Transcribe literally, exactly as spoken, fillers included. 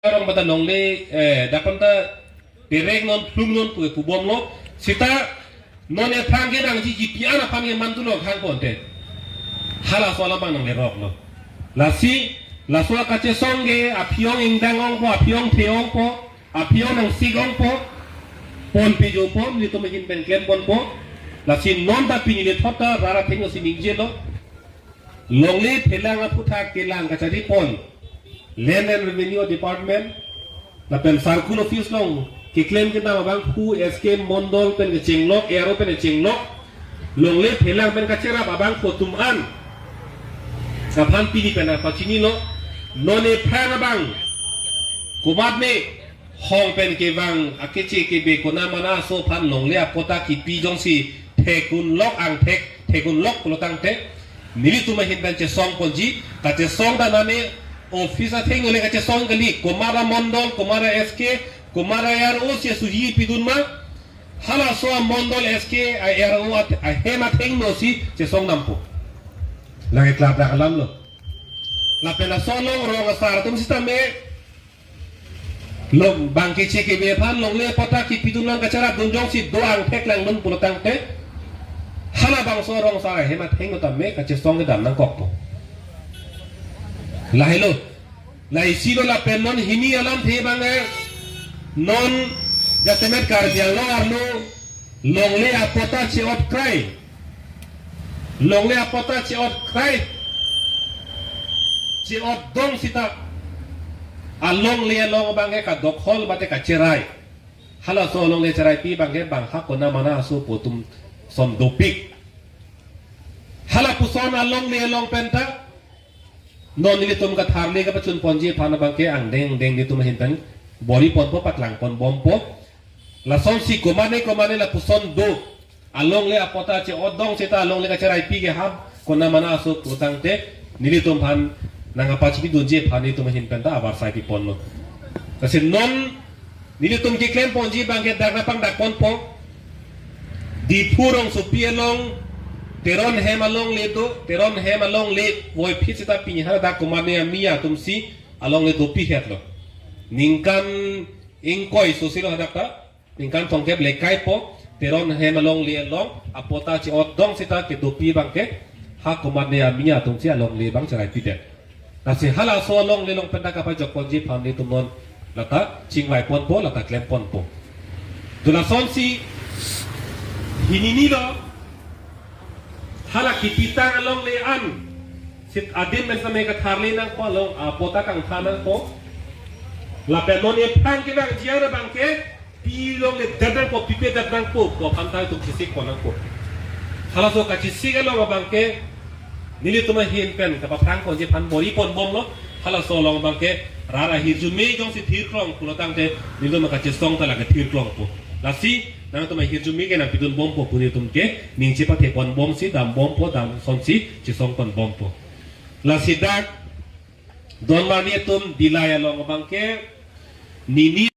Arong bata longle, eh, dak pen ta perek non, plum non pu pubomlo. Sita non ephrang ke nangji kipi an aphan ke mantu lo khang ponte. Halaso alam abang nangleroklo. Lasi, laso kachesong ke aphi-ong ingdang ongpo, aphi-ong the ongpo, aphi-ong nangsik ongpo, ponpe jo pon, nelitum ahin pen klem ponpo. Lasi non ta pini lethot ta rat athengno si ningjelo. Longle phelang aphuthak kelang kachari pon Land and Revenue Department lapen Circle Office along keklem kedam abangphu S K Mondol pen kechenglok, A R O pen kechenglok, longle phelang pen kacherap abangphu atum an aphan pini pen pachinilo. Non ephrang abang komatne hong pen kevang akeche kebe konamana aso aphan longle apatta kipi jongsi thek-un lok, angthek thek-un lok pulo tangte, nelitum ahin pen chesong ponji, kachesong ta nane office athengno le kachesong kali, komat amondol, komat a-S K, komat a-A R O si asuhi pidun ma, halaso amondol S K a-A R O at-, ahem athengno si chesong dampo. Lake klap dak alam lo. Lapen laso along rong asar atum sitame, long bang keche kebe aphan longle apatta kipidun lang kacharap dun jongsi do angthek langdun pulo tangte, halabangso rong asar ahem athengno tame kachesong kedam nangkokpo. Lahelo, laisilo lapen non hini alamthe abang, eh, non jasemet Karbi Anglong arlo longle apatta che-ot krai. Longle apatta che-ot krai. Che-ot dong sita alongle along abang ke kadokhol mate kacherai. Halaso alongle cheraipi abang ke bang ha konamana aso pu atum ason dopik. Halapuson alongle along pen ta non nelitum katharle kapachun ponji aphan abang ke angdeng angdeng nelitum ahin pen bor-i ponpo, paklang ponbompo. Lasonsi komatne komatne lapuson do alongle apatta che-ot dong sita alongle kacheraipi ke ha konamana aso pu tangte nelitum aphan nangkapachini dunji aphan nelitum ahin pen ta avarsai pi ponlo. Lasi non nelitum keklem ponji abang ke dak nangpangdak ponpo. Diphu rongsopi along Teron hem alongle do, Teron hem alongle voiphit sita pini hadak komatne ami atum si alongle dopi hetlo. Ningkan ingkoi so silo hadak ta, ningkan thomkep le kai po, Teron hem alongle along apatta che-ot dong sita kedopi abang ke ha komatne ami atum si alongle abang cheraipidet. Lasi halaso alongle along pen ta kapajok ponji aphan nelitum non lata chingvai ponpo, lata klem ponpo. To lasonsi hini nilo, hala kipitang alongle an sit adim pen same katharle nangpo, along apatta kangtha nangpo. Lapen non ephrang kevangji an abang ke pi longle det nangpo, pipedet nangpo pu aphan ta itum chesik pon nangpo. Halaso kachesik along abang ke nelitum ahin pen kapaphrang ponji aphan bor-i ponbomlo. Halaso along abang ke rat ahirjume jongsi thirklong pulo tangte nelitum kachesong ta lake thirklongpo. Lasi nangtum ahirjume ke nangpidunbompo pu nelitum ke ning chepathe ponbomsi dambompo, damsonsi chesong ponbompo. Lasi dak don mani atum Dillai along abang ke nini